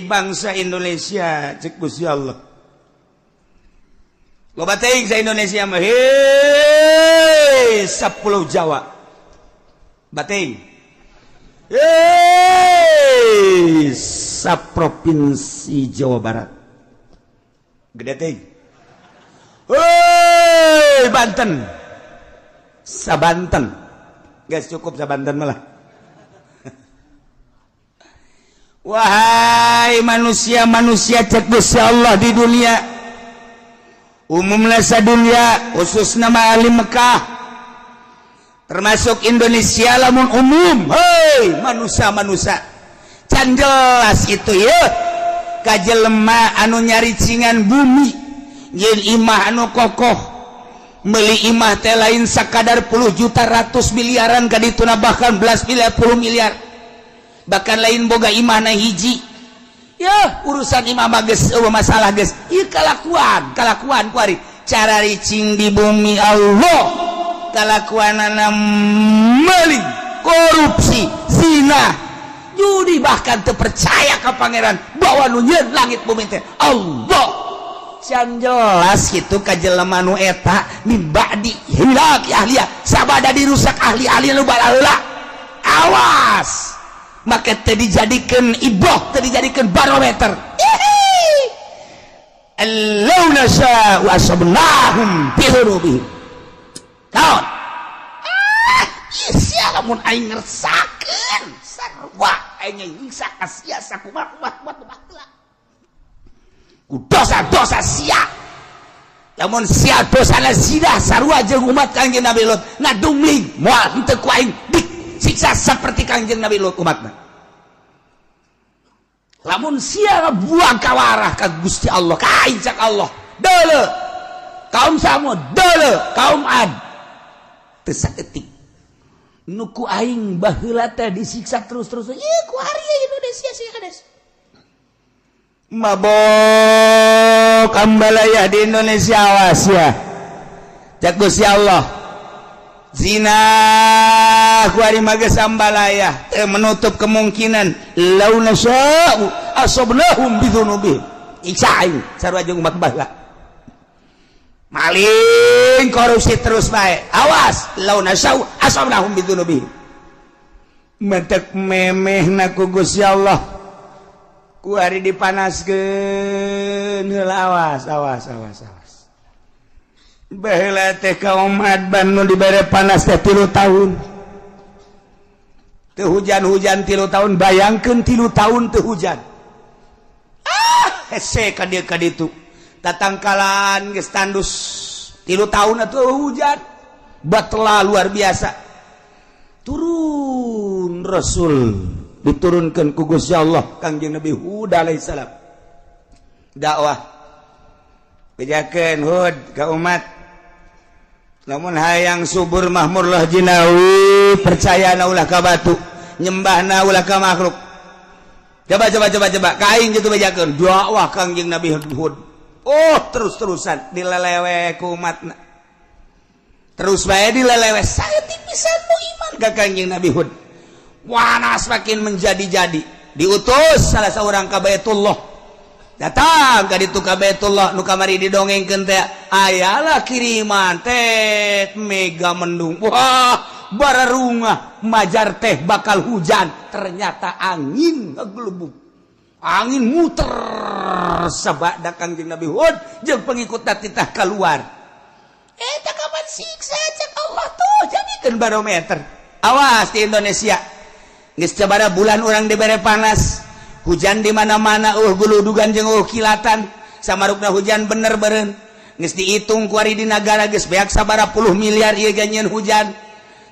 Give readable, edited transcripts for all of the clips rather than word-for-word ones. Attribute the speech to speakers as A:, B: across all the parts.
A: Bangsa Indonesia cek Gusti Allah. Loba teuing sa Indonesia mah, hei, 10 Jawa. Bating. Hei, sa provinsi Jawa Barat. Gede teuing. Hei, Banten. Sa Banten. Guys, cukup sa Banten malah. Wahai manusia-manusia cek Gusti Allah di dunia, umumlah sa dunia, khususna mah ahli Mekah, termasuk Indonesia lamun umum. Hei manusia-manusia, can jelas itu ya kajelema anu nyaricingan bumi jeung imah anu kokoh, meuli imah teh lain sakadar puluh juta, ratus, miliaran kadituna, bahkan belas miliar, puluh miliar. Bahkan lain boga imah na hiji ya, urusan imah mah geus euweuh masalah geus. Ieu kalakuan kalakuan kuari cara ricing di bumi Allah, kalakuanana maling, korupsi, zina, judi, bahkan teu percaya ka Pangeran bahwa nu nyieun langit bumi teh Allah. Can jelas kitu ka jelema nu eta min ba'di hilak ahliya, sabada dirusak ahli-ahli nu balaheula. Awas, maka teu dijadikan ibroh, teu dijadikan barometer. Allau nasya'u asabnahum bidhunubihim. Naon? Ah, sia, lamun aing ngersakeun sarua aing nyiksa ka sia sakumaha kumaha kumaha heula. Ku dosa-dosa sia. Lamun sia dosana zina sarua jeung umat Kangjeng Nabi Lut, ngadumling moal henteu ku aing disiksa seperti Kangjeng Nabi Lut umatna. Lamun sia buang kawarah ka Gusti Allah, ka aing cak Allah, deuleu kaum Samud, deuleu kaum Ad, teu saeutik nu ku aing baheula teh disiksa terus-terus. Ieu ku hari Indonesia sih kades mabok ambalaya di Indonesia, awas ya cak Gusti Allah. Zina ku ari mah geus ambalaya, teu menutup kemungkinan lau nasya'u asabnahum bidzunubihim, siksa aing sarua jeung umat baheula. Maling, korupsi terus bae, awas, lau nasya'u asabnahum bidzunubihim. Mentek memeh ku Gusti Allah ku hari dipanaskeun heula. Awas, awas, awas, awas. Baheula teh kaum Ad nu dibere panas teh 3 tahun teu hujan-hujan, 3 tahun. Bayangkeun 3 tahun teu hujan. Ah, hese ka dieu ka ditu, tatangkalan geus tandus, 3 tahun atuh hujan batla luar biasa. Turun Rasul, diturunkan ku Gusti Allah Kangjeng Nabi Hud alaihissalam, dakwah, bejakeun Hud ka umat, lamun hayang subur mahmurlah jinawi, percaya na ulah ka batu, nyembahna ulah ka makhluk. Coba, coba, coba, coba ka aing gitu. Bejakeun dakwah Kangjeng Nabi Hud. Oh, terus-terusan dilelewe ku umatna, terus bae dilelewe, saeutik pisan nu iman ka Kangjeng Nabi Hud. Panas makin menjadi-jadi, diutus salah seorang ka Baitullah. Datang ka ditu ka Baitullah nu kamari didongengkeun teh, ayalah kiriman teh mega mendung. Wah, bararungah majar teh bakal hujan, ternyata angin ngegelubuk, angin muter sabada Kangjeng Nabi Hud jeung pengikut titah keluar. Eh, tak kapan siksa cek Allah tuh. Jadikeun barometer. Awas di Indonesia. Geus sabaraha bulan urang dibere panas, hujan di mana-mana, guludugan jeung kilatan. Samarukna hujan bener beren geus dihitung kuari di nagara geus beak sabaraha puluh miliar ieu ganyeun hujan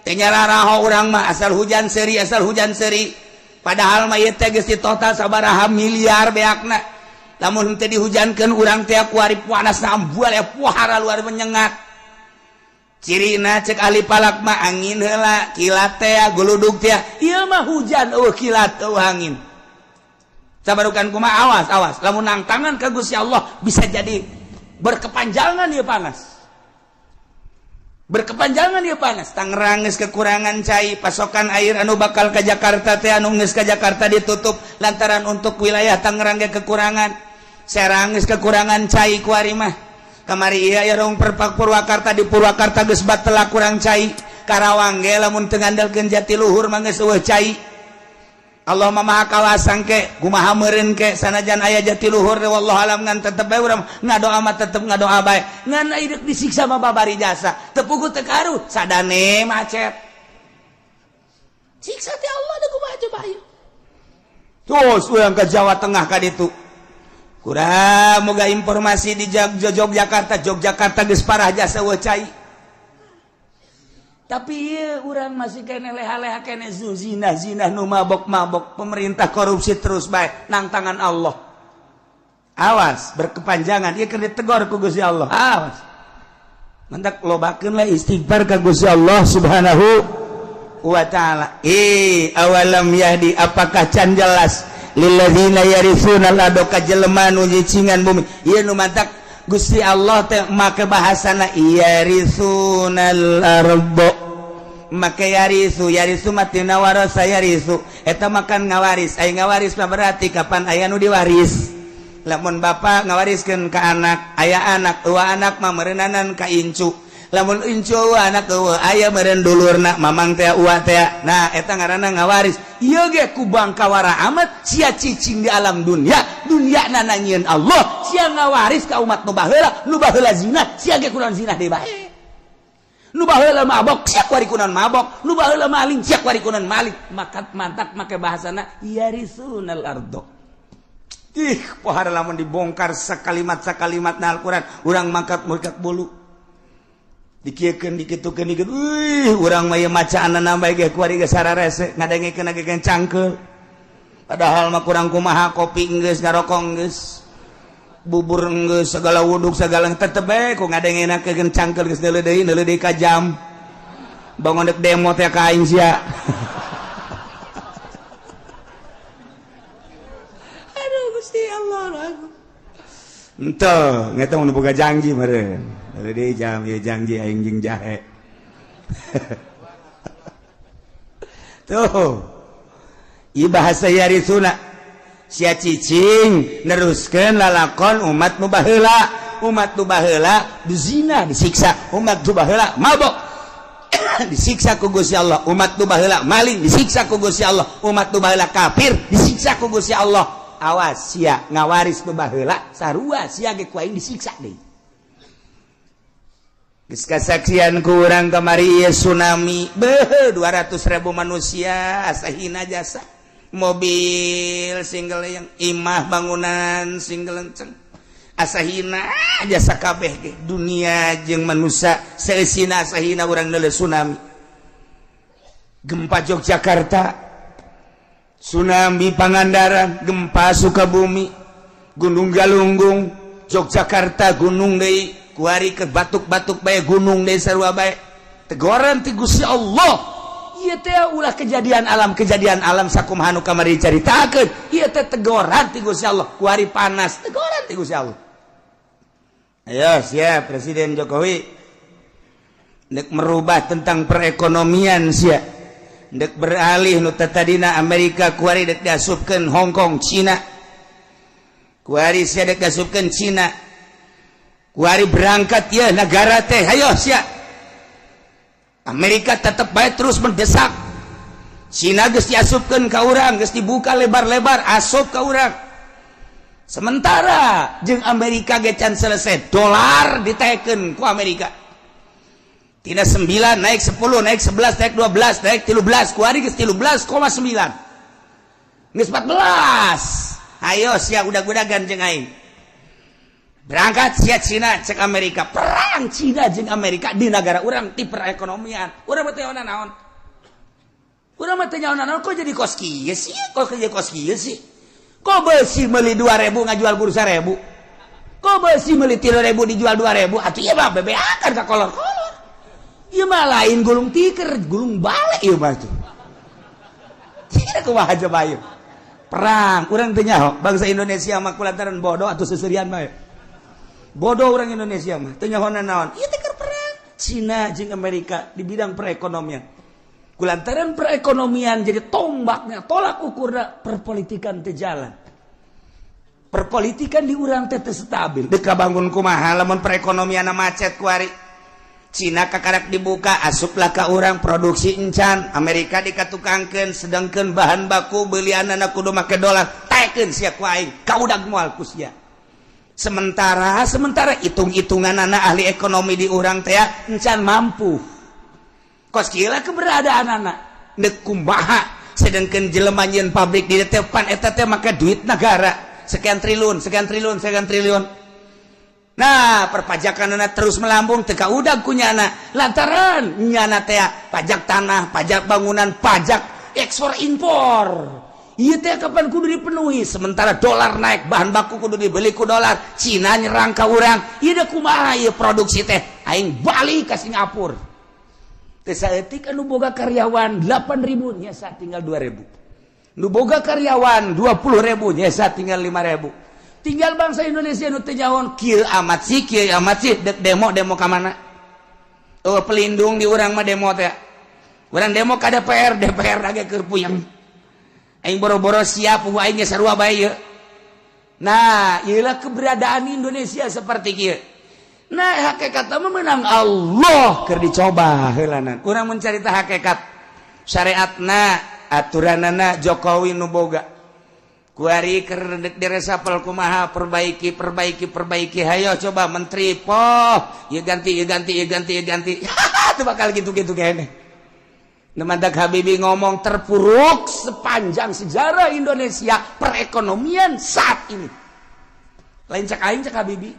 A: teh. Nyararaho urang mah, asal hujan seri, asal hujan seri. Padahal mah ieu teh geus di total sabaraha miliar beakna. Lamun teu dihujankeun urang teh kuari panas ambual ya, puhara luar menyengat. Cirina cek ahli falak mah angin heula, kilat teh, guludug teh. Ieu mah hujan euweuh kilat, euweuh angin. Sabarukan kumaha? Awas, awas, lamun nangtangan ka Gusti Allah bisa jadi berkepanjangan ieu panas. Berkepanjangan ya panas. Tangerang geus kekurangan cai, pasokan air anu bakal ke Jakarta teh anu geus ka Jakarta ditutup lantaran untuk wilayah Tangerang ge kekurangan. Serang geus kekurangan cai kuari mah. Kamari ieu aya rong perpak Purwakarta, di Purwakarta geus batela kurang cai. Karawang ge lamun teu ngandalkeun Jatiluhur mah geus eueuh cai. Allah Maha kawasang ke kumaha meureun ke sanajan aya Jatiluhur wallahu alam, ngan tetep bae urang ngadoa mah, tetep ngadoa bae, ngan deuk disiksa mah babari jasa teu puguh teu karuh sadane macet siksa teh Allah da kumaha coba ayo. Terus urang ke Jawa Tengah ka ditu kurang moga informasi di Yogyakarta. Yogyakarta geus parah jasa eueuh cai, tapi iya orang masih kene leha-leha kene zina zina nu mabok mabok, pemerintah korupsi terus baik nang tangan Allah. Awas berkepanjangan iya kena ditegur ku Gusti Allah. Awas, mantak lobakeun lah istighfar ka Gusti Allah Subhanahu wa Ta'ala. Eh, awalam yahdi, apakah can jelas lilladzina yaritsuna al ka jelema nu nyicingan bumi? Ieu nu mantak Gusti Allah teh make bahasana yarisunal ardo, make yarisu. Yarisu matina warasa yarisu, eta makan ngawaris. Aya ngawaris mah berarti kapan aya nu diwaris. Lamun bapak ngawariskeun ka anak, aya anak eueuh, anak mah meureunnanan ka incu. Lamun incu eueuh, anak eueuh, aya meureun dulurna, mamang teh, uwa teh. Nah, eta ngaranna ngawaris. Ieu ge ku bangkawara amat sia cicing di alam dunia, dunia nanyieun Allah, sia ngawaris ka umat nu baheula. Nu baheula zina, sia ge kunaon zina deui bae. Nu baheula mabok, sia kuari kunaon mabok. Nu baheula maling, sia kuari kunaon maling. Maka mantak make bahasana yarisunal ardo. Ih, pohara lamun dibongkar sakalimat sakalimat na Al-Quran, urang mangkat mangkat bulu dikieukeun, dikitukeun, dikitukeun. Wih, urang mah ieu macaanna bae ge kuari ge sararese ngadengekeun ge cangkeul. Padahal mah kurang kumaha, kopi geus, ngarokok geus, bubur geus, segala wuduk segala, tetep bae ku ngadengenakeun cangkeul. Geus neuleuh deui, neuleuh deui ka jam, bangun dek demo teh ka aing sia. Aduh Gusti Allah, aku henteu ngeta mun boga janji meureun, neuleuh deui jam ieu janji aing jeung jahe tuh. Ieu bahasa yarisuna, sia cicing neruskeun lalakon umat nu baheula. Umat nu baheula dizina, disiksa. Umat nu baheula mabok, disiksa ku Gusti Allah. Umat nu baheula maling, disiksa ku Gusti Allah. Umat nu baheula kafir, disiksa ku Gusti Allah. Awas, sia ngawaris nu baheula sarua sia ge ku aing disiksa deui. Geus kasaksian ku urang kamari ieu tsunami, beuh, 200.000 manusia asa hina jasa, mobil single yang imah bangunan single lenceng asa hina jasa kabeh ge. Dunia jeung manusia seusina asa hina urang neuleuh tsunami, gempa Yogyakarta, tsunami Pangandaran, gempa Sukabumi, Gunung Galunggung, Yogyakarta gunung deui kuari ke batuk-batuk bae, gunung deui, sarua bae tegoran ti Gusti Allah. Ieu teh ulah kejadian alam, kejadian alam sakumaha nu kamari caritakeun. Ieu teh tegoran ti Gusti Allah. Kuari panas, tegoran ti Gusti Allah. Ayo siap Presiden Jokowi ndek merubah tentang perekonomian, sia ndek beralih nu tadina Amerika, kuari dek diasupkeun Hong Kong, Cina. Kuari sia dek diasupkeun Cina. Kuari berangkat ya negara teh, ayo sia. Amerika tetap baik terus mendesak. Cina geus diasupkeun ka urang, geus dibuka lebar-lebar asup ka urang. Sementara jeung Amerika ge can selesai, dolar ditekeun ku Amerika. Tina 9 naik 10, naik 11, naik 12, naik 13, kuari geus 13,9. Geus 14. Ayo sia udag-udagan jeung aing. Berangkat sia Cina cek Amerika, perang Cina jeung Amerika di negara urang ti perekonomian. Urang mah teu naon. Urang mah teu naon, kok jadi kos kieu sih? Kok jadi kos kieu sih? Kok besi meuli 2000 ngajual bursa 1000? Kok besi meuli 3000 dijual 2000? Atuh ieu mah bebeakan ka kolor-kolor. Ieu mah lain gulung tiker, gulung balik ieu mah tuh. Tidak kumaha coba ieu. Perang, urang teu nyaho, bangsa Indonesia mah kulantaran bodoh atau seserian bae. Bodoh orang Indonesia mah, teu nyaho naon. Ieu teh keur perang. Cina jeung Amerika di bidang perekonomian. Kulantaran perekonomian jadi tombaknya, tolak ukurna, perpolitikan teu jalan. Perpolitikan di urang teh teu stabil. Dek bangun kumaha lamun perekonomian macet kuari? Cina kakarak dibuka, asuplah ka urang, produksi encan. Amerika dikatukangkeun, sedangkan bahan baku belianana kudu make dolar. Taekeun sia ku aing, kaudag moal ku sia. Sementara sementara hitung-hitungan anak ahli ekonomi di urang teh encan mampu. Kos kieu keberadaan anak dek kumaha, sedangkan jelema nyieun pabrik di depan eta teh make duit negara sekian triliun, sekian triliun, sekian triliun. Nah, perpajakan anak terus melambung, teu kaudag ku nyana, lantaran nyana teh pajak tanah, pajak bangunan, pajak ekspor impor. Iya teh kapan kudu dipenuhi? Sementara dolar naik, bahan baku kudu dibeli ku dolar. Cina nyerang ka urang. Ieu kumaha ieu produksi teh? Aing balik ke Singapura. Teh saeutik, anu boga karyawan 8000 nyesa tinggal 2000. Nu boga karyawan 20.000 nyesa tinggal 5000. Tinggal bangsa Indonesia nu teu nyaho, kieu amat sih, kieu amat sih, dek demo demo ka mana? Oh, pelindung di urang mah demo teh. Urang demo ka DPR, DPR ge keur puyeng. Aing boro-boro siap, aing ge sarua bae ieu. Nah, ieulah keberadaan Indonesia seperti kieu. Nah, hakikat mah menang Allah keur dicoba heulanan. Urang mencarita hakikat syariatna, aturanana Jokowi nu boga. Kuari keur diresapel kumaha, perbaiki, perbaiki, perbaiki, hayo coba menteri poh, ieu ganti, ieu ganti, ieu ganti, ieu ganti. Itu bakal gitu-gitu kayaknya. Mantak Habibie ngomong terpuruk sepanjang sejarah Indonesia perekonomian saat ini. Lain cak aing, cak Habibie.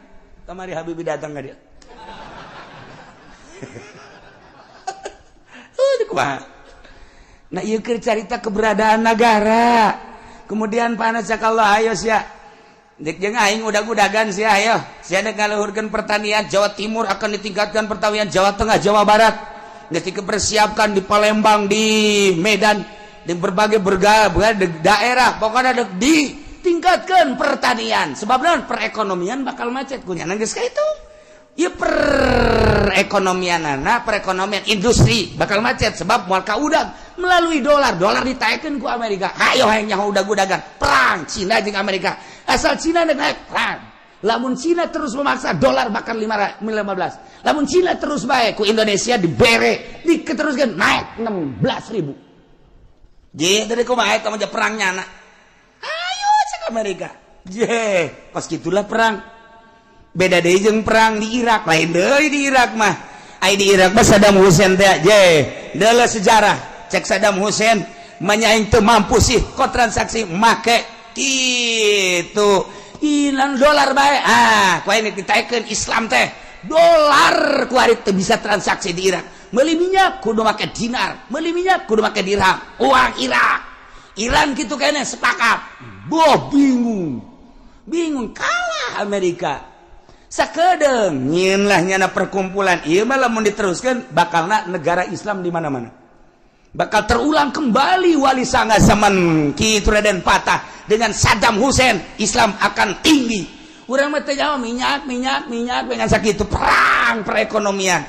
A: Kamari Habibie datang nggak dia? Kumaha? Nah, ieu keur carita keberadaan negara. Kemudian panas cak Allah, ayo sia. Dek jeung aing udag-udagan sia, ayo. Sia dek ngaluhurkeun pertanian Jawa Timur, akan ditingkatkan pertanian Jawa Tengah, Jawa Barat. Geus dipersiapkan di Palembang, di Medan, di berbagai berbagai daerah, pokoknya dek ditingkatkan pertanian. Sebab naon? Perekonomian bakal macet kunyana geus ka itu. Ya, perekonomian anak, perekonomian industri bakal macet sebab moal kaudag melalui dolar. Dolar ditaekeun ku Amerika. Hayo hayang nyaho udag-udagan perang Cina jeung Amerika. Asal Cina naik perang. Lamun Cina terus memaksa, dolar bakal 15. Lamun Cina terus baik, ku Indonesia dibere, diteruskan naik 16 ribu. Je, dari kumaha eta mah perangnya anak. Ayo cek Amerika. Je, pas gitulah perang. Beda deui jeung perang di Irak, lain deui di Irak mah. Ai di Irak mah Saddam Hussein teh, je, deuleu sejarah. Cek Saddam Hussein, manya aing teu mampu sih kok transaksi make gitu. Hilang dolar bae. Ah, ku aing ditaekeun Islam teh. Dolar ku ari teu bisa transaksi di Irak. Meuli minyak kudu make dinar, meuli minyak kudu make dirham, uang Irak. Iran gitu kayaknya sepakat. Boh, bingung. Bingung kalah Amerika. Sakedeung nyieun lah nyana perkumpulan. Ieu mah lamun diteruskan bakalna negara Islam di mana-mana. Bakal terulang kembali Wali Sanga zaman Ki Raden Patah dengan Saddam Hussein. Islam akan tinggi. Urang mah teu jauh minyak, minyak, minyak dengan sakitu perang perekonomian.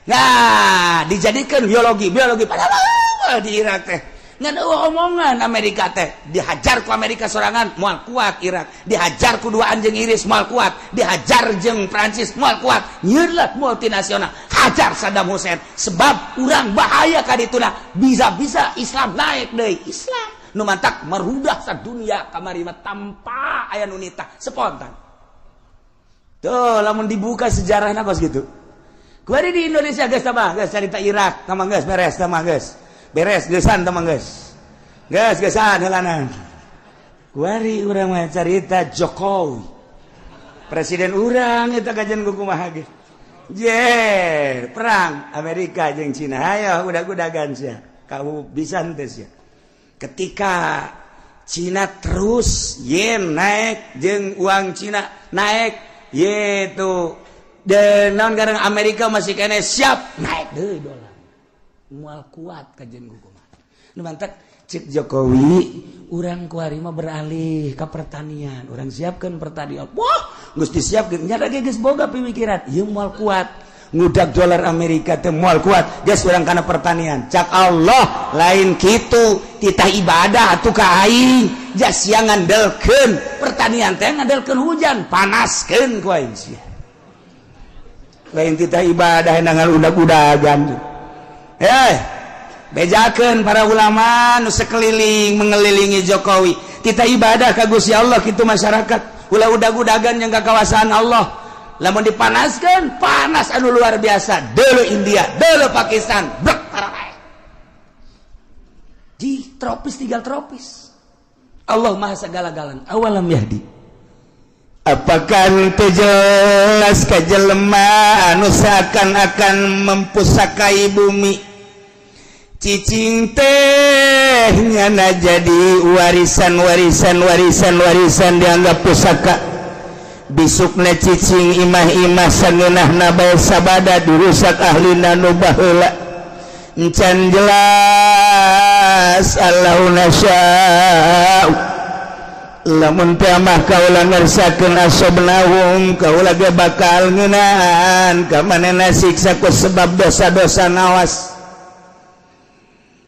A: Nah, dijadikan biologi, biologi padahal di Irak teh ngan omongan Amerika teh dihajar ku Amerika sorangan moal kuat Irak, dihajar ku dua anjing Inggris moal kuat, dihajar jeung Prancis moal kuat. Nyieun multinasional hajar Saddam Hussein sebab urang bahaya ka dituna, bisa-bisa Islam naik deui. Islam nu mantak merudah sadunia kamari mah tanpa aya nu nitah, spontan tuh lamun dibuka sejarahna kos gitu. Kuari di Indonesia geus tambah geus carita Irak tambah geus beres, tambah geus beres, geusan tambah geus geus geusan heulanan. Kuari urang mah carita Jokowi presiden urang eta kajian kumaha ge. Je, perang Amerika jeung Cina, hayo udag-udagan sia, kamu bisa henteu sia? Ketika Cina terus yen naik jeung uang Cina naik yaitu dan naon garang Amerika masih kene siap naik deui dolar moal kuat kajian kumaha. Nu mantak cek Jokowi, urang kuari mah beralih ke pertanian, urang siapkan pertanian. Wah, geus disiapkeun nya lagi, geus boga pemikiran ieu moal kuat. Ngudag dolar Amerika teh moal kuat, geus urang kana pertanian. Cak Allah, lain kitu, titah ibadah atuh ka aing. Jas sia ngandelkeun pertanian teh, ngandelkeun hujan, panaskeun ku aing sia. Lain titah ibadah nangan udag-udagan. Eh, bejakeun para ulama nu sekeliling mengelilingi Jokowi, titah ibadah ka Gusti Allah kitu. Masyarakat ulah udag-udagan yang kawasan Allah. Lamun dipanaskan, panas anu luar biasa. Dulu India, dulu Pakistan, brek di tropis, tinggal tropis. Allah Maha segala-galana. Awalam yahdi, apakah teu jelas ka jelema anu seakan-akan mempusakai bumi? Cicing teh nyana jadi warisan, warisan, warisan, warisan, dianggap pusaka. Bisukna cicing imah-imah sangeunahna bae sabada dirusak ahlina nu baheula. Encan jelas? Allahu nasya'u, lamun teh mah kaula ngersakeun, asobnahum, kaula ge bakal ngeunaan ka manehna siksa ku sebab dosa-dosa. Nawas,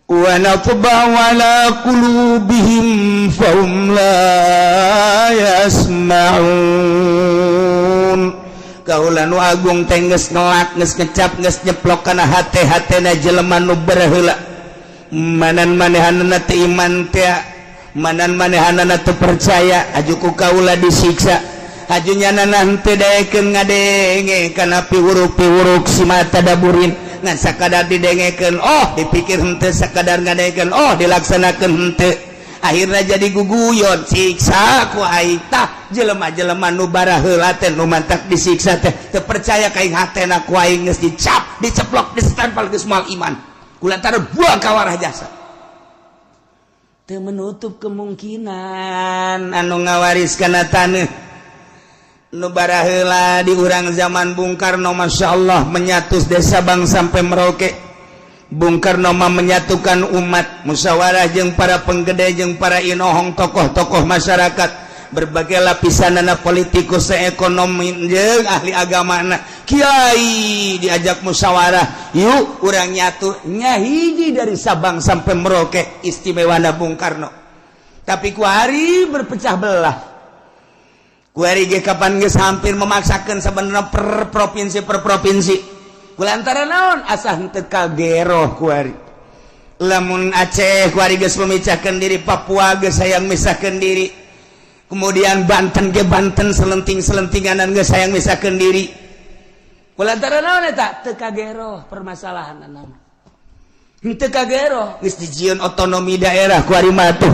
A: wa natba'u ala qulubihim fahum la yasma'un. Kaula nu agung teh geus ngelak, geus ngecap, geus nyeplok kana hate-hatena jelema nu baheula. Manan manehanana teu iman teh, manan manehanana teu percaya, aju ku kaula disiksa. Aju nyanana henteu daekeun ngadenge kana piwuruk-piwuruk si mata daburin, ngan sakadar didengekeun oh dipikir henteu, sakadar ngadengekeun oh dilaksanakeun henteu, akhirnya jadi guguyon, siksa ku aing. Tah, jelema-jelema nu baraheula teh nu mantak disiksa teh teu percaya ka aing, hatena ku aing geus dicap, diceplok, disestempel, geus moal iman kulantaran buang kawarah jasa. Teu menutup kemungkinan anu ngawaris kana taneuh nu baraheula di urang zaman Bung Karno, Masya Allah, menyatus desa Bang sampai Merauke. Bung Karno mah menyatukan umat, musyawarah jeung para penggede, jeung para inohong, tokoh-tokoh masyarakat berbagai lapisan, anak politikus, ekonomi, jeung ahli agama, kiai, diajak musyawarah, yuk urang nyatu nyahiji dari Sabang sampai Merauke. Istimewa Bung Karno, tapi kuari berpecah belah. Kuari ge kapan geus hampir memaksakan sebenarnya per provinsi, per provinsi, kulantaran naon? Asa henteu kageroh kuari. Lamun Aceh kuari geus memecahkan diri, Papua geus hayang misahkeun diri, kemudian Banten ge, Banten selenting-selentinganan geus hayang misahkeun diri. Kulantaran naon eta? Teu kageroh permasalahan nama, henteu kageroh. Geus dijieun otonomi daerah kuari mah tuh,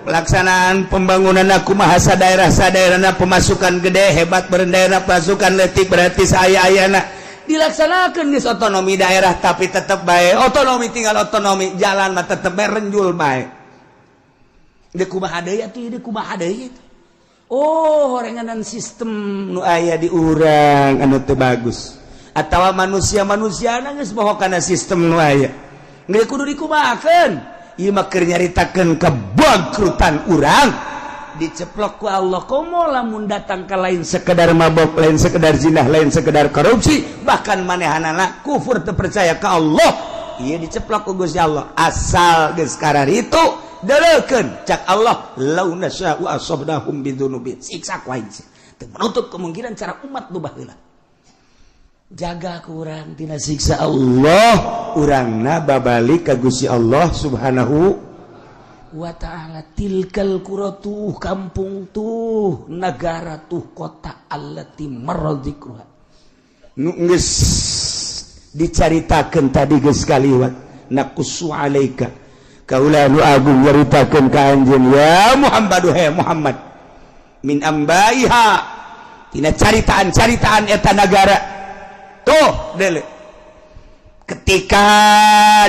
A: pelaksanaan pembangunan aku mahasa daerah sadaerahna, pemasukan gede hebat daerah, pasukan letik berarti saya ayana dilaksanakan di otonomi daerah, tapi tetap baik otonomi tinggal otonomi, jalan mah tetap bae renjul bae. Di kumaha deui atuh? Di kumaha deui? Oh, horenganan sistem nu aya di urang anu teu bagus atawa manusia-manusia geus bohong kana sistem nu aya. Geus kudu dikumahakeun? Ieu mah keur nyaritakeun kebangkrutan urang diceplok ku Allah. Komo lamun datang ke lain sekedar mabok, lain sekedar zinah, lain sekedar korupsi, bahkan manehanana kufur, teu percaya ka Allah, ieu diceplok ku Gusti Allah. Asal geus itu deleukeun, cak Allah, lau nasya'u asabnahum bidzunubin, siksa ku aing. Teu menutup kemungkinan cara umat nu baheula jaga kurang tina siksa Allah, urangna babalik ka Gusti Allah Subhanahu wa ta'ala. Tilkal qura, tuh kampung, tuh negara, tuh kota, allati marra dzikruha, nu geus dicaritakeun tadi, geus kaliwat. Naqussu alaika, kaula nu agung nyaritakeun ka anjeun ya Muhammad, he Muhammad, min ambaiha, tina caritaan-caritaan eta nagara. Tuh dele, ketika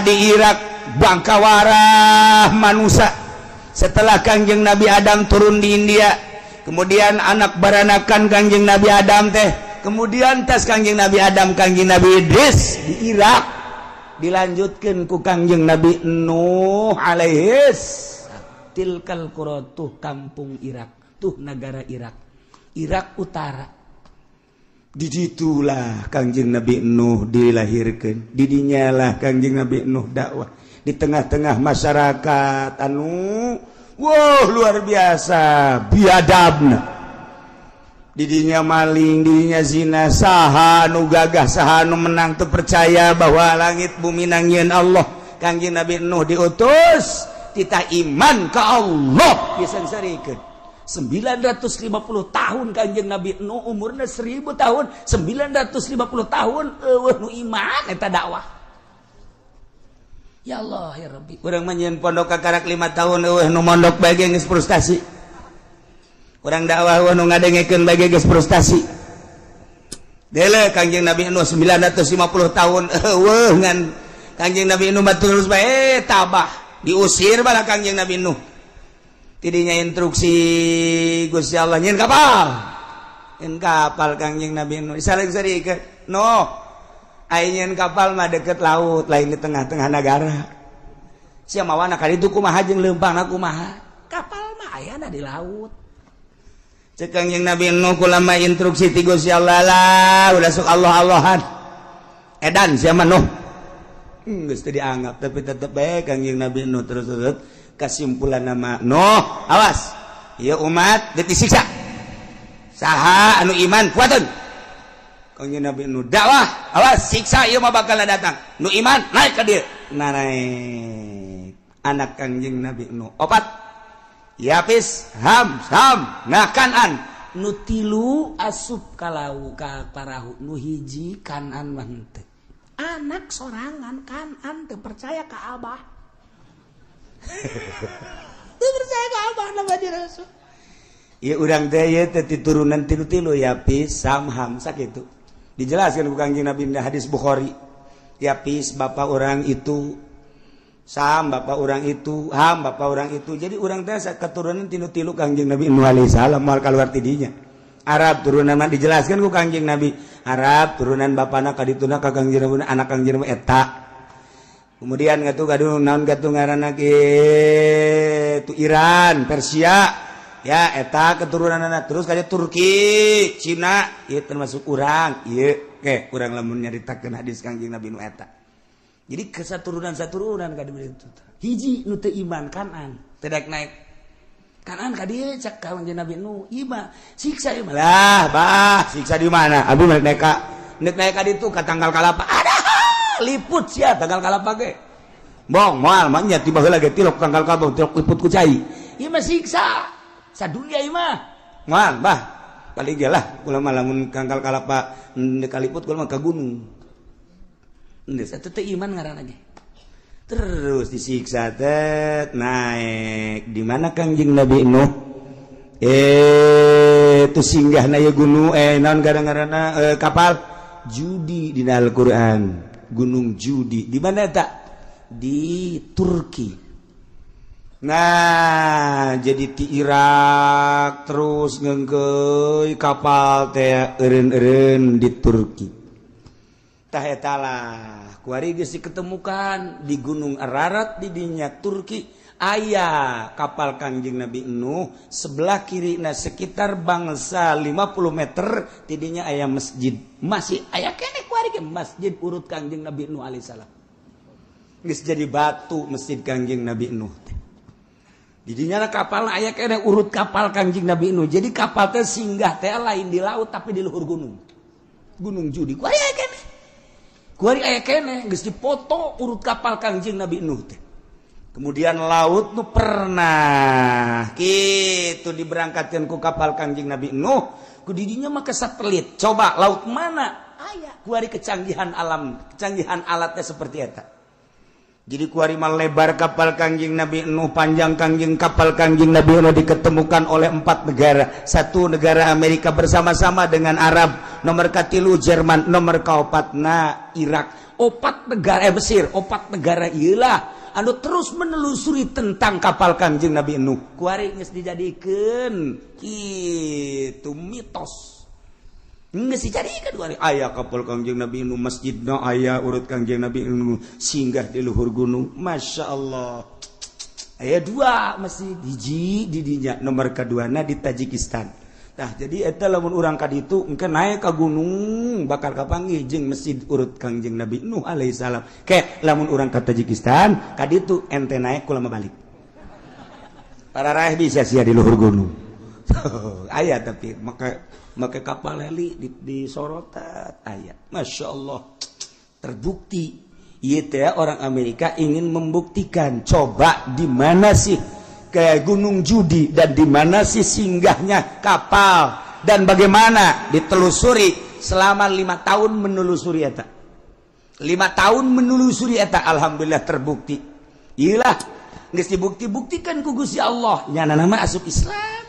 A: di Irak bangkawarah manusia setelah Kangjeng Nabi Adam turun di India, kemudian anak baranakan Kangjeng Nabi Adam teh, kemudian tes Kangjeng Nabi Adam, Kangjeng Nabi Idris di Irak, dilanjutkan ku Kangjeng Nabi Nuh alaihis. Tilkal qura, tuh kampung Irak, tuh negara Irak, Irak Utara. Di ditulah Kangjeng Nabi Nuh dilahirkan, didinyalah Kangjeng Nabi Nuh dakwah di tengah-tengah masyarakat anu wow, luar biasa biadabna. Didinya maling, didinya zina. Saha nu gagah, saha nu menang, tuh percaya bahwa langit bumi nangieun Allah. Kangjeng Nabi Nuh diutus, titah iman ke Allah, disengsarikeun 950 tahun. Kanjeng Nabi Nuh umurnya 1000 tahun, 950 tahun euweuh nu iman. Eta dakwah. Ya Allah, ya Rabbi, urang mah nyieun pondok kakarak 5 tahun, euweuh nu mondok bae geus frustasi. Urang dakwah, euweuh nu ngadengekeun bae geus frustasi. Dele Kanjeng Nabi Nuh 950 tahun euweuh, ngan Kanjeng Nabi Nuh mah terus bae tabah. Diusir bala Kanjeng Nabi Nuh. Tidinya instruksi Gusti Allah, nyieun kapal, nyieun kapal. Kangjeng Nabi Nuh saling ke no nyieun kapal mah deket laut, lain di tengah-tengah negara. Sia mawana kali itu kumaha jeung leumpang kumaha? Kapal mah ayana di laut. Cek Kangjeng Nabi Nuh, kulama instruksi ti Gusti Allah lah, udah sok Allah Allahan, edan sia mah Nuh. Geus teu dianggap, tapi tetep bae Kangjeng Nabi Nuh terus terus. Kesimpulan nama Nuh, awas ya umat, disiksa. Saha anu iman kuatun. Kangjeng Nabi Nuh dakwah, awas siksa ieu mah bakal datang, nu iman naik ka dieu. Nah, naik anak Kangjeng Nabi Nuh opat, Yapis, Ham, Sam, nah Kanan. Nu tilu asup kalau ka parahu, nu hiji Kanan mah henteu. Anak sorangan Kanan teu percaya ka abah, teu percaya ka abah nama di Rasul. Ya urang teh ieu teh turunan tilu-tilu, Yapis, Sam, Ham, sakitu. Dijelaskan ku Kangjeng Nabi di hadis Bukhari. Yapis bapak orang itu, Sam bapak orang itu, Ham bapak orang itu. Jadi urang teh keturunan tilu-tilu Kangjeng Nabi Nuh alaihi salam, moal keluar tidinya. Arab turunan mah dijelaskan ku Kangjeng Nabi. Arab turunan bapana kadituna ka Kangjeng Nabi, anak Kangjeng Nabi eta. Kemudian ngatu gaduh naon gatuh ngaranna kitu, Iran, Persia ya, eta keturunan anak. Terus kayak Turki, Cina, ieu termasuk urang ieu. Ke urang lamun nyaritakeun hadis Kangjeng Nabi nu eta. Jadi kesaturunan saturunan ka itu. Hiji nu teu iman, Kanan, teu daek naik. Kanan ka dieu, cek Kangjeng Nabi nu, ieu mah siksa ieu mah. Lah, bah, siksa di mana? Abi naik ka ditu ka tangkal kalapa. Ada liput sia tangkal kalapa ge. Bong moal mah nya tiba heula ge tilok tangkal kalapa, tilok liput ku cai. Ieu mah siksa sadunia ieu mah. Moal, bah. Paling ge lah kula mah lamun tangkal kalapa kaliput, kula mah ka gunung. Geus atuh teu iman ngaranna ge. Terus disiksa teh naik di mana Kangjeng Nabi Nuh itu singgah na ieu gunung, naon gara-garana, kapal Judi di Al-Qur'an, Gunung Judi. Di mana tak? Di Turki. Nah, jadi di Irak terus ngengkeuy kapal teh eureun-eureun di Turki. Tah eta lah kuari geus diketemukan di Gunung Ararat di dinya Turki aya kapal Kangjeng Nabi Nuh. Sebelah kiri, nah, sekitar bangsa 50 meter tidinya aya masjid, masih aya keneh kuari ge masjid urut Kangjeng Nabi Nuh alaihissalam. Geus jadi batu masjid Kangjeng Nabi Nuh teh. Didinya kapal aya keneh urut kapal Kangjeng Nabi Nuh. Jadi kapal teh singgah teh lain di laut, tapi di luhur gunung, Gunung Judi. Kuari aya keneh, kuari aya keneh, geus dipoto urut kapal Kangjeng Nabi Nuh teh. Kemudian laut nu pernah gitu diberangkatkan ku kapal Kangjeng Nabi Nuh, ku didinya mah ke satelit, coba laut mana aya. Kuari kecanggihan alam, kecanggihan alatnya seperti eta. Jadi kuari mah lebar kapal Kangjeng Nabi Nuh, panjang kangjeng kapal Kangjeng Nabi Nuh diketemukan oleh empat negara. Satu negara Amerika bersama-sama dengan Arab, nomor katilu Jerman, nomor kaopatna Irak. Opat negara, Mesir, opat negara iyalah anu terus menelusuri tentang kapal Kangjeng Nabi Nuh. Kuari geus dijadikeun kitu mitos. Geus dijadikeun kuari aya kapal Kangjeng Nabi Nuh, masjidna aya urut Kangjeng Nabi Nuh singgah di luhur gunung. Masya Allah. Aya dua masjid, hiji di dinya, nomor keduana di Tajikistan. Tah, jadi eta lamun urang ka ditu engke naik ka gunung bakal kapanggih jeung masjid urut Kangjeng Nabi Nuh alaihissalam. Ke lamun urang ka Tajikistan ka ditu, ente naik, kula mah balik. Para raih bisa sia di luhur gunung. Aya, tapi make make kapal heli di sorotat aya. Masya Allah, terbukti. Ieu teh orang Amerika ingin membuktikan, coba di mana sih kayak Gunung Judi dan di mana sih singgahnya kapal dan bagaimana ditelusuri selama 5 tahun menelusuri eta, 5 tahun menelusuri eta. Alhamdulillah terbukti. Iyalah, geus dibukti-buktikan ku Gusti Allah, nyana nama asup Islam.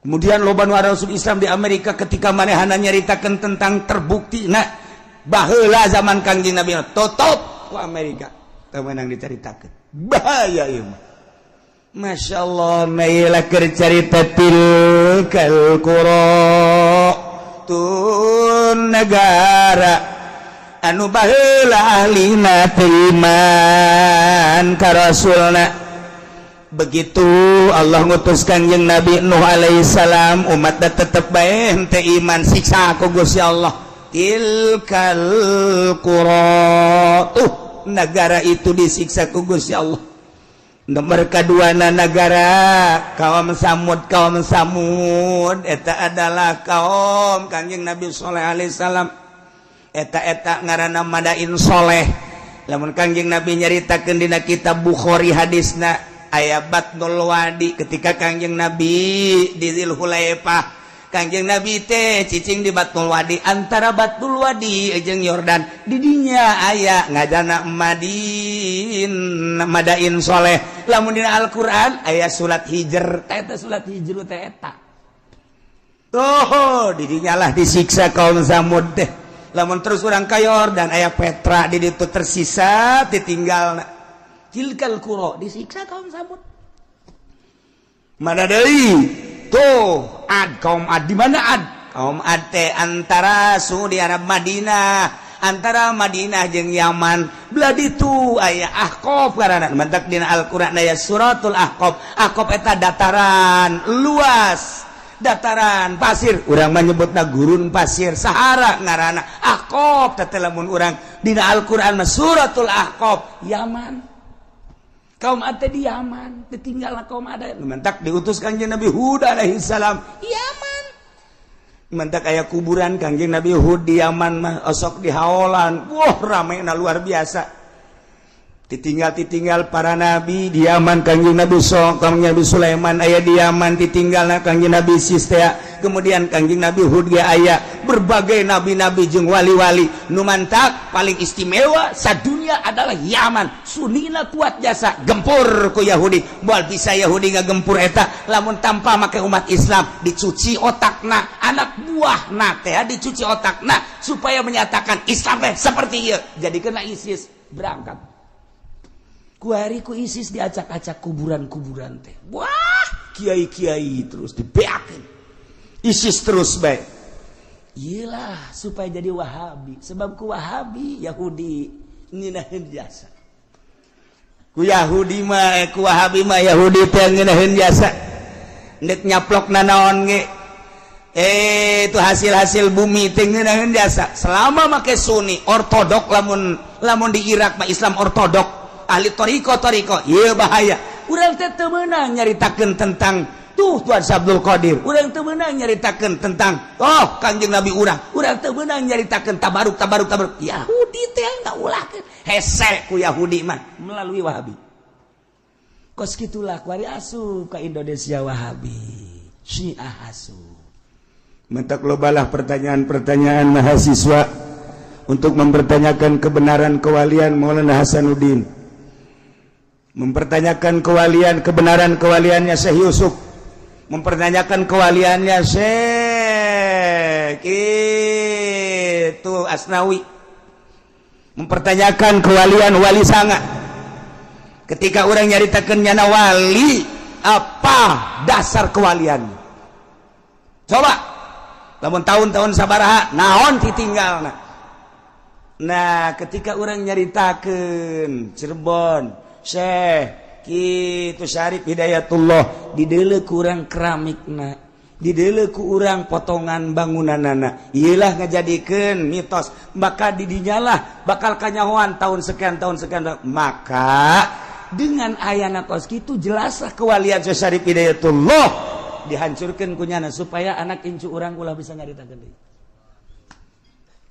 A: Kemudian loba nu asup Islam di Amerika ketika manehana nyaritakeun tentang terbukti. Nah, baheula zaman Kangjeng Nabi tutup ku Amerika, teu meunang dicaritakeun, bahaya ieu mah. Masya Allah, mailah cerita tilkal qura, tun negara anu baheula ahlina teu iman ka rasulna. Begitu Allah ngutus Kangjeng Nabi Nuh alaihissalam, umat tetep bae henteu iman, siksa ku Gusti Allah. Tilkal qura, tuh negara itu disiksa ku Gusti Allah. Nomor kedua negara kaum Samud. Kaum Samud eta adalah kaum Kangjeng Nabi Sholeh alaihissalam. Eta-eta ngaranna Madain Soleh. Lamun Kangjeng Nabi nyaritakeun dina kitab Bukhari, hadisna aya Batnul Wadi. Ketika Kangjeng Nabi di Dzulhulaifah, Kangjeng Nabi teh cicing di Batnul Wadi, antara Batnul Wadi jeung Yordan. Didinya aya ngajana Madin, Madain Soleh. Lamun dina Al-Qur'an aya surat Hijr, eta surat Hijr teh eta. Tuh, didinya lah disiksa kaum Samud teh. Lamun terus urang ka Yordan, aya Petra di ditu tersisa ditinggal. Tilkal qura disiksa kaum Samud. Mana deui? Tuh, Ad, kaum Ad. Di mana Ad? Kaum Ad teh antara Saudi Arab, Madinah, antara Madinah jeung Yaman belah ditu aya Ahqaf karana mantak dina Al-Qur'an aya suratul Ahqaf. Ahqaf eta dataran luas, dataran pasir, urang menyebutna gurun pasir, Sahara ngaranna Ahqaf teh. Lamun urang dina Al-Qur'an mah suratul Ahqaf, Yaman. Kaum Ad di Yaman ditinggal. Kaum Ad mantak diutus Kangjeng Nabi Hud alaihi salam Yaman, mantak aya kuburan Kangjeng Nabi Hud di Yaman mah osok di haolan. Wah, rame na luar biasa. Ditinggal ditinggal para nabi di Yaman. Kangjeng Nabi so Kangjeng Nabi Sulaiman aya di Yaman, ditinggal Kangjeng Nabi Sistea, kemudian Kangjeng Nabi Hud ge aya, berbagai nabi-nabi jeung wali-wali. Nu mantak paling istimewa sadunia adalah Yaman. Sunina kuat jasa, gempur ku Yahudi. Moal bisa Yahudi ngagempur eta lamun tanpa make umat Islam dicuci otakna, anak buahna teh dicuci otakna supaya menyatakan Islam teh seperti ieu. Jadi kena ISIS berangkat. Kuari ku ISIS diacak-acak kuburan-kuburan teh. Wah, kiai-kiai terus dibeakeun ISIS terus baik. Iyalah, supaya jadi Wahabi. Sebab ku Wahabi Yahudi ngeunaheun jasa. Ku Yahudi mah, ku Wahabi mah Yahudi teh ngeunaheun jasa. Ndek nyaplok nanaon ge, itu hasil-hasil bumi teh ngeunaheun jasa. Selama make Sunni ortodok, lamun lamun di Irak mah Islam ortodok, ahli toriko toriko, iya bahaya. Urang teh teu meunang nyaritakeun tentang tuh Tuan Abdul Qadir, urang teu meunang nyaritakeun tentang oh Kangjeng Nabi urang, urang teu meunang nyaritakeun tabaruk tabaruk tabaruk. Yahudi teh ngaulahkeun, hese ku Yahudi mah melalui Wahabi. Kos kitulah kuari asup ka Indonesia Wahabi, Syiah asup. Mentak lobalah pertanyaan-pertanyaan mahasiswa untuk mempertanyakan kebenaran kewalian Maulana Hasanuddin, mempertanyakan kewalian, kebenaran kewaliannya Syekh Yusuf, mempertanyakan kewaliannya Syekh itu Asnawi, mempertanyakan kewalian Wali Sanga. Ketika orang nyaritakan nyana wali, apa dasar kewalian? Coba lamun tahun-tahun sabaraha, naon ditinggal. Nah, ketika orang nyaritakan Cirebon, Syekh gitu, Syarif Hidayatullah, didele kurang keramikna. Dideuleu ku urang potongan bangunanana. Iyalah ngajadikeun mitos. Maka didinyalah bakal kanyahoan tahun sekian tahun sekian. Maka dengan ayana kos kitu jelaslah kewalian Syekh Syarif Hidayatullah dihancurkan kunyana supaya anak incu urang ulah bisa nyaritakeun deui.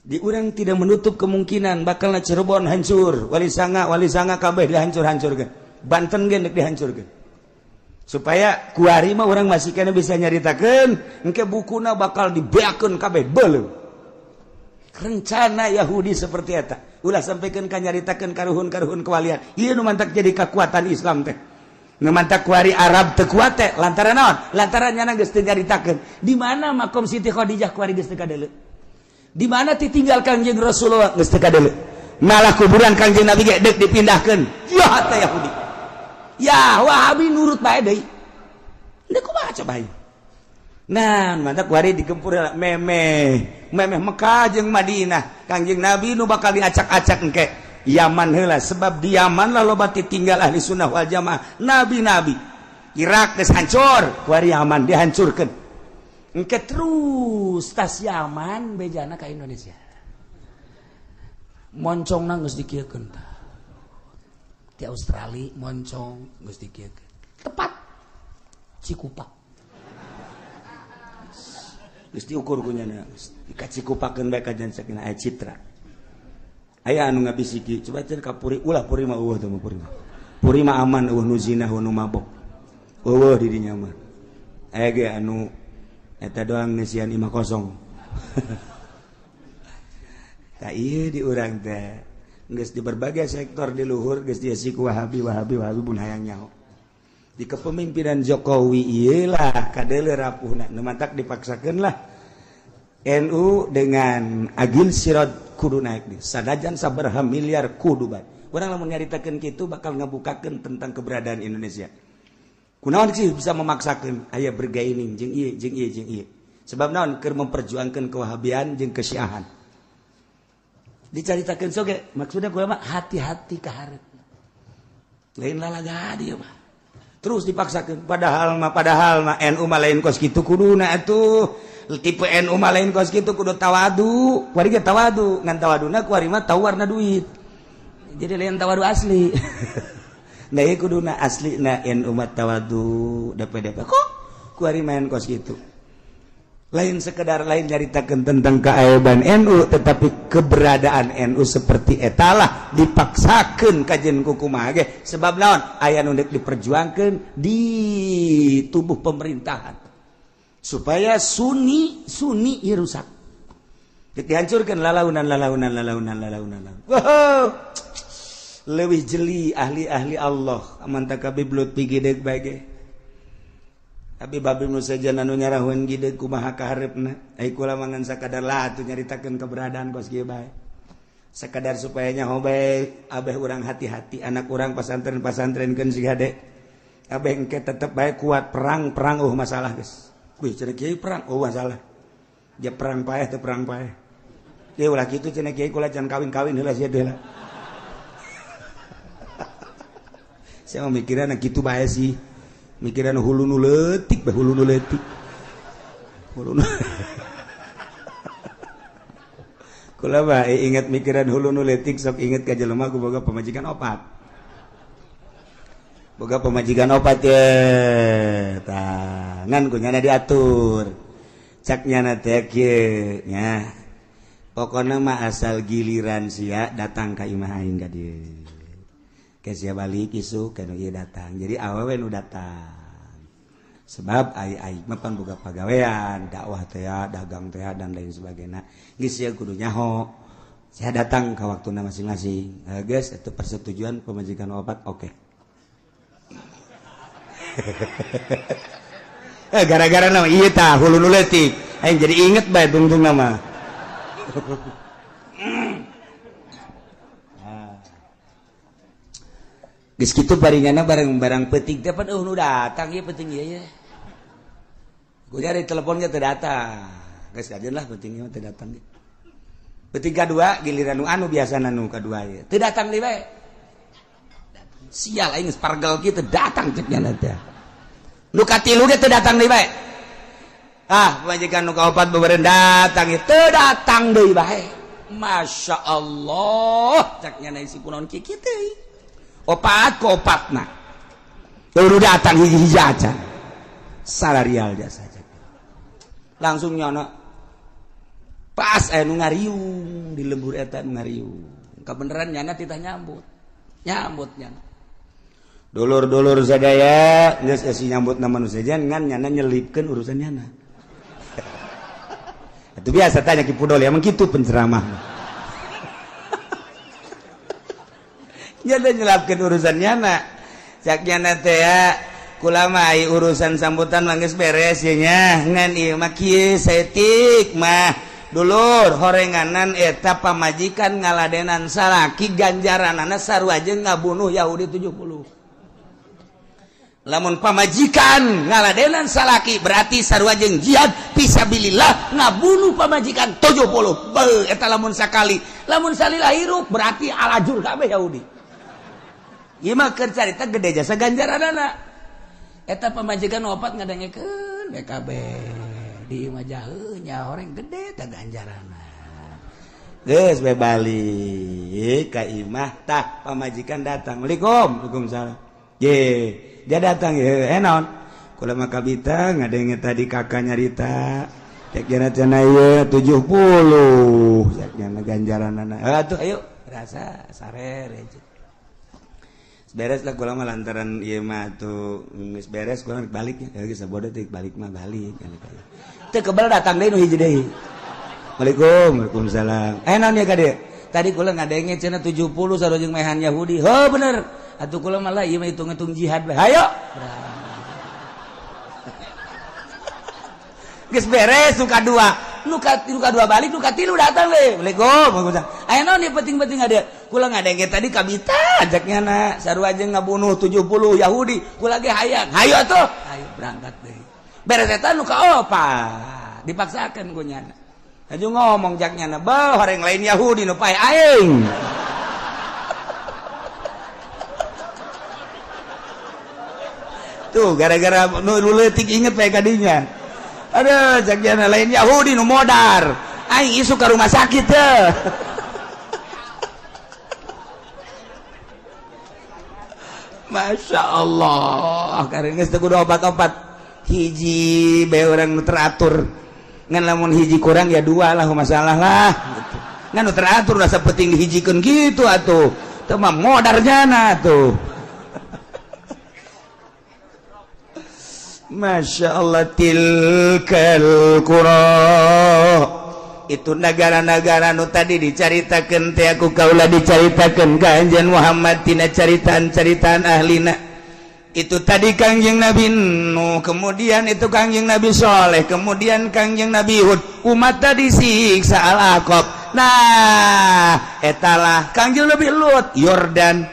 A: Di urang tidak menutup kemungkinan bakal Cirebon hancur, Wali Sanga, Wali Sanga kabeh dihancur-hancurkeun. Banten ge deuk dihancurkeun. Supaya kuari mah urang masih kena bisa nyaritakeun, engke bukuna bakal dibeakeun kabeh beuleum. Rencana Yahudi seperti eta. Ulah sampaikan ka nyaritakeun karuhun-karuhun kewalian. Ieu nu mantak jadi kekuatan Islam teh. Nu mantak kuari Arab teu kuat teh lantaran naon? Lantaran nyana geus teu nyaritakeun. Di mana makom Siti Khadijah kuari geus teu kadeuleu? Di mana ditinggal Kangjeng Rasulullah geus teu kadeuleu? Malah kuburan Kangjeng Nabi ge deuk dipindahkeun. Ya teh Yahudi. Ya Wahabi nurut bae deui. Deuk kumaha coba ieu? Nah, mantak kuari digempur memeh. Memeh Mekah jeung Madinah. Kangjeng Nabi nu bakal diacak-acak engke. Yaman heula sebab di Yaman lah loba tinggal ahli sunnah wal jamaah. Nabi-nabi. Irak geus hancur, kuari Yaman dihancurkeun. Engke terus tas Yaman bejana ka Indonesia. Moncongna geus dikieukeun tah. Di Australia moncong geus dikieukeun. Tepat Cikupa. Geus diukur ku nyana, geus dikacikupakeun bae ka jan sakina aya citra. Aya anu ngabisiki, coba cenah ka Puri, ulah Puri mah eueuh teh mah Puri mah. Puri mah aman eueuh nu zina eueuh nu mabok. Eueuh di dinya mah. Aya ge anu eta doang ngeusian imah kosong. Tak ieu di urang teh geus di berbagai sektor di luhur geus diisi ku Wahabi Wahabi Wahabi pun hayang nyaho. Di kepemimpinan Jokowi ieu lah kadeuleu rapuhna nu mantak dipaksakeun lah NU dengan Agil Siraj kudu naik di sanajan sabaraha miliar kudu bae. Urang lamun nyaritakeun kitu bakal ngabukakeun tentang keberadaan Indonesia. Kunaon sih bisa memaksakan aya bergaining jeung ieu jeung ieu jeung ieu. Sebab naon keur memperjuangkan kewahabian jeung kesyiahan. Dicaritakeun soge maksudna gua mah hati-hati ka hareup. Lain lalaga dieu mah. Terus dipaksakeun padahal mah NU mah lain kos kitu kuduna atuh. Tipe NU mah lain kos kitu kudu tawadu. Kuari ge tawadu, ngan tawaduna kuari mah tawar na duit. Jadi lain tawadu asli. Nah ieu kuduna asli na NU mah tawadu DPDP kok kuari main kos kitu. Lain sekedar lain nyaritakeun tentang keaiban NU tetapi keberadaan NU seperti etalah dipaksakeun kajen ku kumaha ge sebab naon aya nu deuk diperjuangkeun di tubuh pemerintahan supaya Sunni Sunni ieu rusak. Dihancurkeun lalaunan lalaunan lalaunan lalaunan. Wow. Leuwih jeli ahli-ahli Allah mantap kabeh belut pigideg bae ge. Tapi babi nu sejen anu nyarahun gideg kumaha kahareupna. Ai kula mah ngan sakadar lah atuh nyaritakeun keberadaan kos kieu bae. Sakadar supaya nyaho bae abeh urang hati-hati anak urang pasantren-pasantrenkeun si hade. Abeh engke tetep bae kuat perang-perang eueuh masalah geus. Kuy cenah kiai perang eueuh masalah. Ja perang paeh teu perang paeh. Ieu ulah kitu cenah kiai kula can kawin-kawin heula sia teh lah. Saya mau mikiran gitu bae sih. Mikiran hulu nu leutik bae hulu nu leutik. Hulu nu. Kula bae ingat mikiran hulu nu leutik sok inget ka jelema ku boga pamajikan opat. Boga pamajikan opat ye. Tah, ngan ku nyana diatur. Cak nyana teh kieu nya. Pokona mah asal giliran sia datang ka imah aing ka dieu. Ke sia balik isuk ka nu ieu datang. Jadi awewe nu datang. Sebab ai ai mah pan boga pagawean, dakwah teh, dagang teh dan lain sebagainya. Geus sia kudu nyaho. Sia datang ka waktuna masing-masing. Geus itu persetujuan pamajikan opat oke. Gara-gara nama ieu tah hulu nu leutik. Aing jadi inget bae tungtung nama. Geus kitu baringana barang-barang peuting teh pan eueuh nu datang ieu peuting ieu ye. Ku cari telepon ge teu datang. Geus kajeun lah peuting ieu teu datang ge. Peuting kadua giliran nu anu biasana nu kadua ieu. Teu datang deui bae. Sial aing geus pargel kieu teu datang cek nya teh. Nu katilu ge teu datang deui bae. Ah, pamajikan nu kaopat beureun datang teu datang deui bae. Masya Allah, cak nyana isi kunaon kieu teh. Opat ku opatna. Teu datang hiji-hiji aja. Salarial jasa cak. Langsung nyana pas aya nu ngariung di lembur eta nu ngariung. Kabeneran nyana titah nyambut. Nyambut nyana. Dulur-dulur sadaya geus esi nyambut na manusia ngan nyana nyelipkeun urusan nyana. Itu biasa tanya Ki Pudol emang kitu penceramah. Nyana nyelapkeun urusan nyana. Cak nyana teh ya kula mah urusan sambutan mah geus beres ye nya ngan ieu mah kieu saeutik mah dulur horenganan eta pamajikan ngaladenan salaki ganjaranana sarua jeung ngabunuh Yahudi 70. Lamun pamajikan ngaladenan salaki berarti sarua jeung jihad fisabilillah ngabunuh pamajikan 70. Beuh eta lamun sakali, lamun salila hirup berarti alajur kabeh Yahudi. Ieu mah keur carita gede jasa ganjaranana. Eta pamajikan opat ngadengekeun BKB di imah jaheu nya horeng gede teh ganjaranna. Geus we balik ka imah tah pamajikan datang. Waalaikum, waalaikumsalam. Ye, dia datang ya, naon? Kula mah kabita ngadenge tadi kakak nyarita. Cek jana cenah ieu 70. Cek jana ganjaranana. Atuh ayo rasa sare aja. Beres lah kula mah lantaran ieu mah atuh geus beres kula balik ya. Geus sabodo teh balik mah balik. Teu kebel datang deui nu hiji deui. Waalaikum, waalaikumsalam. Naon ya ka dieu? Tadi kula ngadenge cenah 70 sarua jeung mehan Yahudi. Heuh bener. Atuh kula malah ieu mah hitung-hitung jihad bae. Hayo. Geus beres nu kadua. Nu kadua balik, nu katilu datang deui. Waalaikum. Aya naon ieu penting-penting ada. Kula ngadenge tadi kabita ajak nyana sarua jeung ngabunuh 70 Yahudi. Kula ge hayang. Hayo atuh. Hayo berangkat deui. Beres eta nu kaopat. Dipaksakeun ku nyana. Aju ngomong jak nyana, "Beuh, horeng lain Yahudi nu pae aing." Tuh gara-gara nu leutik inget bae kadinya. Aduh, jak nyana lain Yahudi nu modar. Aing isuk ka rumah sakit teh. Masya Allah, karena geus teu kudu opat-opat. Hiji bae urang nu teratur. Ngan lamun hiji kurang ya dua lah masalah lah gitu. Ngan nu teratur rasa penting dihijikeun gitu atuh. Teu mah modar jana tuh. Masya Allah tilkal qura. Itu negara-negara nu tadi dicaritakeun teh aku kaula dicaritakeun ka Anjeun Muhammad tina caritaan-caritaan ahlina. Itu tadi Kangjeng Nabi Nuh, kemudian itu Kangjeng Nabi Soleh, kemudian Kangjeng Nabi Hud, umat tadi siksa Al-Aqab. Nah, etalah Kangjeng Nabi Lut, Yordan.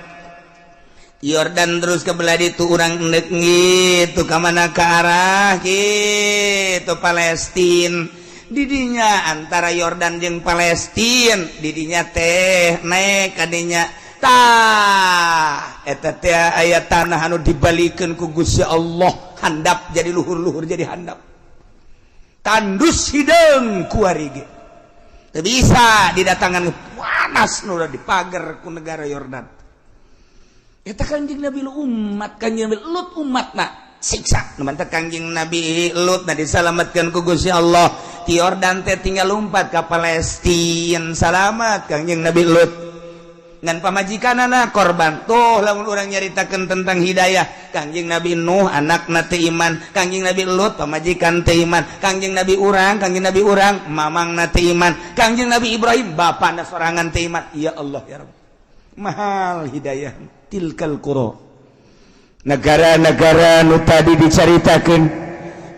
A: Yordan terus ke belah ditu urang endek gitu ka mana ke arah gitu Palestin. Didinya antara Yordan jeung Palestin, didinya teh naik kadinya. Tah eta teh aya tanah anu dibalikeun ku Gusti Allah handap jadi luhur-luhur jadi handap tandus hideung kuari ge teu bisa didatangan panas nu dipager ku negara Yordan. Eta Kangjeng Nabi Lut umat Kangjeng Nabi Lut umatna siksa nu mantep Kangjeng Nabi Lut na disalametkeun ku Gusti Allah ti Yordan teh tinggal lompat ka Palestina salamat Kangjeng Nabi Lut. Ngan pamajikanana korban. Tuh lamun urang nyaritakeun tentang hidayah Kangjeng Nabi Nuh anakna teu iman, Kangjeng Nabi Lut pamajikan teu iman, Kangjeng Nabi urang, Kangjeng Nabi urang mamangna teu iman, Kangjeng Nabi Ibrahim bapana sorangan teu iman. Ya Allah ya Rabb. Mahal hidayah tilkal qura. Negara-negara nu tadi dicaritakeun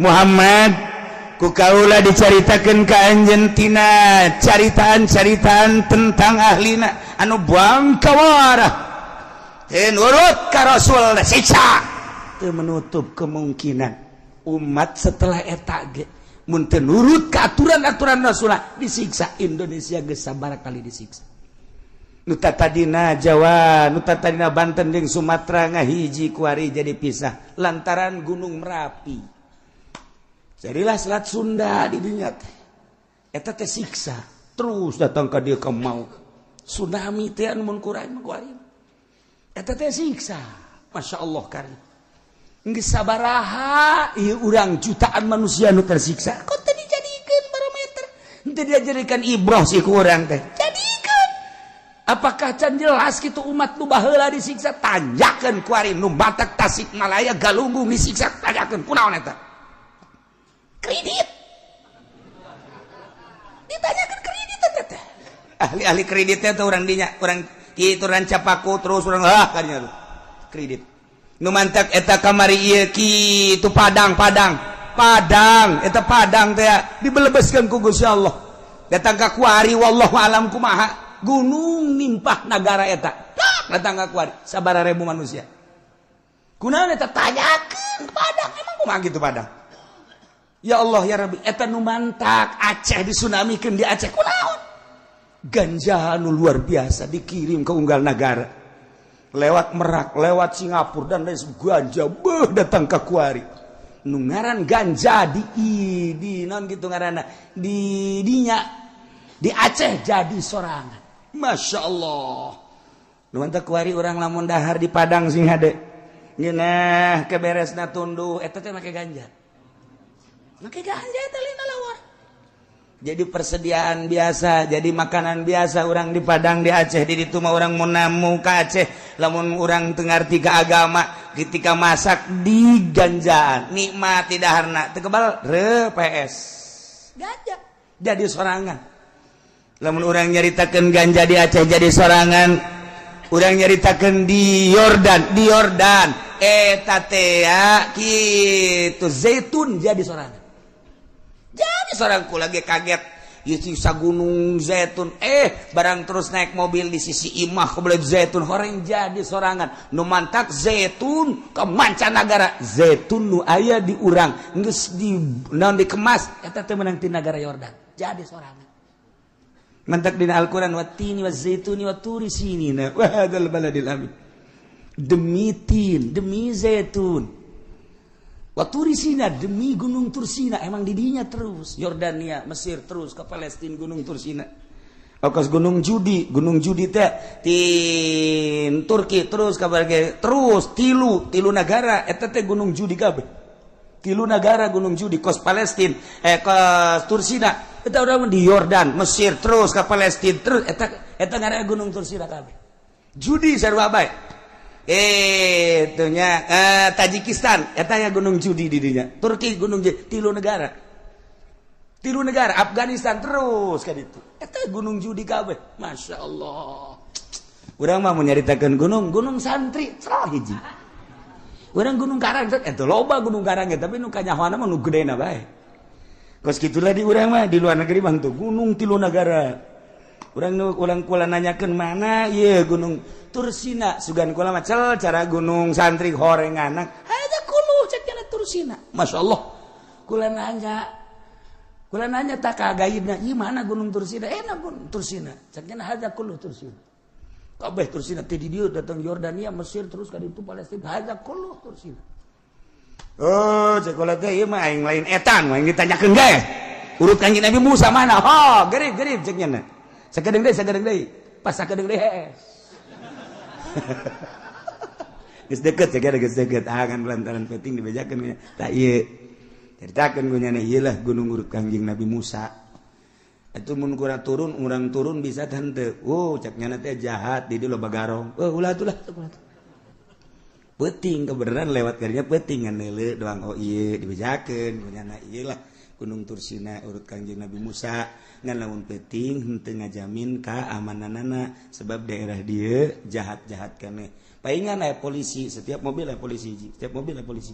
A: Muhammad ku kaula dicaritakeun ka anjeun tina caritaan-caritaan tentang ahlina anu bangkawarah teu nurut ka Rasul siksa. Teu menutup kemungkinan umat setelah eta ge mun teu nurut ka aturan-aturan Rasul disiksa. Indonesia geus sabaraha kali disiksa. Nu tadina Jawa, nu tadina Banten jeung Sumatera ngahiji kuari jadi pisah lantaran Gunung Merapi. Jadilah Selat Sunda di dinya teh. Eta teh siksa terus datang ka dieu ka mau tsunami teh anu mun kurang mah kuari. Eta teh siksa. Masya Allah kari. Geus sabaraha ieu urang jutaan manusia nu tersiksa. Kok teu dijadikeun barometer? Teu dijadikan ibroh sih ku urang teh. Jadikeun. Apakah can jelas kitu umat nu baheula disiksa? Tanyakeun kuari nu matak Tasikmalaya Galunggung disiksa, tanyakeun kunaon eta? Kredit. Ditanyakan kredit eta teh. Ahli-ahli kreditnya tuh orang dinya, orang kitu Rancapaku terus orang ah kadinya tuh. Kredit. Nu mantak eta kamari ieu kitu Padang, Padang. Padang, eta Padang teh dibelebeskeun ku Gusti Allah. Datang ka kuari wallahu alam kumaha. Gunung nimpah nagara eta. Datang ka kuari sabaraha ribu manusia. Kunaon eta tanyakeun Padang, emang kumaha gitu Padang? Ya Allah ya Rabbi, eta nu mantak Aceh disunamikeun di Aceh kunaon? Ganja nu luar biasa dikirim ke unggal negara. Lewat Merak, lewat Singapura dan lain ganja beuh datang ke kuari. Nu ngaran ganja di non gitu ngaranna di dinya di Aceh jadi sorangan. Masya Allah. Nu mantak kuari urang lamun dahar di Padang sing hade. Ngeunah keberesna tunduh eta teh make ganja. Make ganja eta lina lawar. Jadi persediaan biasa, jadi makanan biasa orang di Padang, di Aceh, di ditu mah orang mau namu ke Aceh, lamun orang teu ngarti ka agama, ketika masak di ganjaan, nikmat tidak harna, teu kebal re PS. Ganja jadi sorangan. Lamun orang nyaritakeun ganja di Aceh jadi sorangan, orang nyaritakeun di Yordan, eta teh kitu zaitun jadi sorangan. Jadi seorang lagi kaget sisa gunung zaitun, barang terus naik mobil di sisi imah kebelet zaitun horeng jadi sorangan. Nu mantak zaitun ke mancanagara, zaitun nu aya di urang geus di naon dikemas eta teh meunang ti nagara Yordan jadi sorangan. Mantak dina Al-Qur'an wattini wazaituni waturi sinina wa hadzal baladil amin, demi tin, demi zaitun, Tursina, demi Gunung Tursina. Emang didinya terus Yordania, Mesir, terus ke Palestina Gunung Tursina. Okas Gunung Judi, Gunung Judi teh tin Turki terus ke terus tilu tilu negara eta teh Gunung Judi kabeh. Tilu negara Gunung Judi, kos Palestina, kos Tursina eta urang di Yordan, Mesir, terus ke Palestina terus eta eta ngaranna Gunung Tursina kabeh. Judi sarua bae. Itunya Tajikistan etanya Gunung Judi di dinya. Turki Gunung Judi, tilu negara, tilu negara. Afghanistan terus kan itu eta Gunung Judi kabeh. Masya Allah, urang mah mau nyaritakeun gunung Gunung Santri salah hiji urang Gunung Karang eta loba Gunung Karang, tapi nu kanyahoana mah nu gedena bae. Kos kitulah di urang mah. Di luar negeri mah tuh gunung tilu negara. Urang nu ulang kula nanyakeun mana ieu Gunung Tursina, sugan kula mah cel cara Gunung Santri horeng anak ada kulu cek cenah Tursina. Masya Allah, kula nanya tak ka gaibna, ieu mana Gunung Tursina? Enak Gunung Tursina cek cenah hadza kullu Tursina kabeh. Tursina teh di dieu datang Yordania, Mesir, terus ka ditu Palestina, hadza kullu Tursina. Oh, cek kula teh ieu mah aing lain etan aing ditanyakeun ge urut Kanjeng Nabi Musa mana. Oh, gerib gerib cek nya. Sakedeung deui, sakedeung deui, pas sakedeung deui hees. Geus deket ya, geus deket. Ah kan lantaran penting dibejakeun tak ieu. Ceritakeun ku nyana ieu lah gunung urut Kanjeng Nabi Musa. Itu mun kurang turun, urang turun bisa tante. Oh, cek nyana teh jahat di dieu loba garong. Oh, ulah atuh lah, ulah tuh. Peuting kebenaran lewat karinya peuting ngan neuleu doang. Oh ieu dibejakeun ku nyana ieu lah Gunung Tursina urut Kanjeng Nabi Musa. Ngan lamun peuting henteu ngajamin keamananana sebab daerah dia jahat-jahat kene. Paingan aya polisi, setiap mobil aya polisi, setiap mobil aya polisi,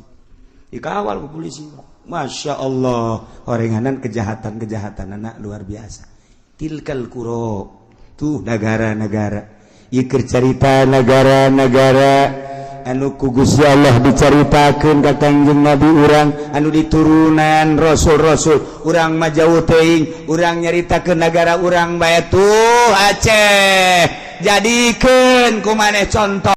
A: dikawal ku polisi. Masya Allah, orenganan kejahatan-kejahatan anak luar biasa. Tilkal qura tuh negara-negara ieu cerita negara-negara anu ku Gusti Allah dicaritakeun ka Kangjeng Nabi urang anu diturunan rasul-rasul. Urang mah jauh teuing, urang nyaritakeun negara urang bae tuh Aceh, jadikeun ku maneh contoh.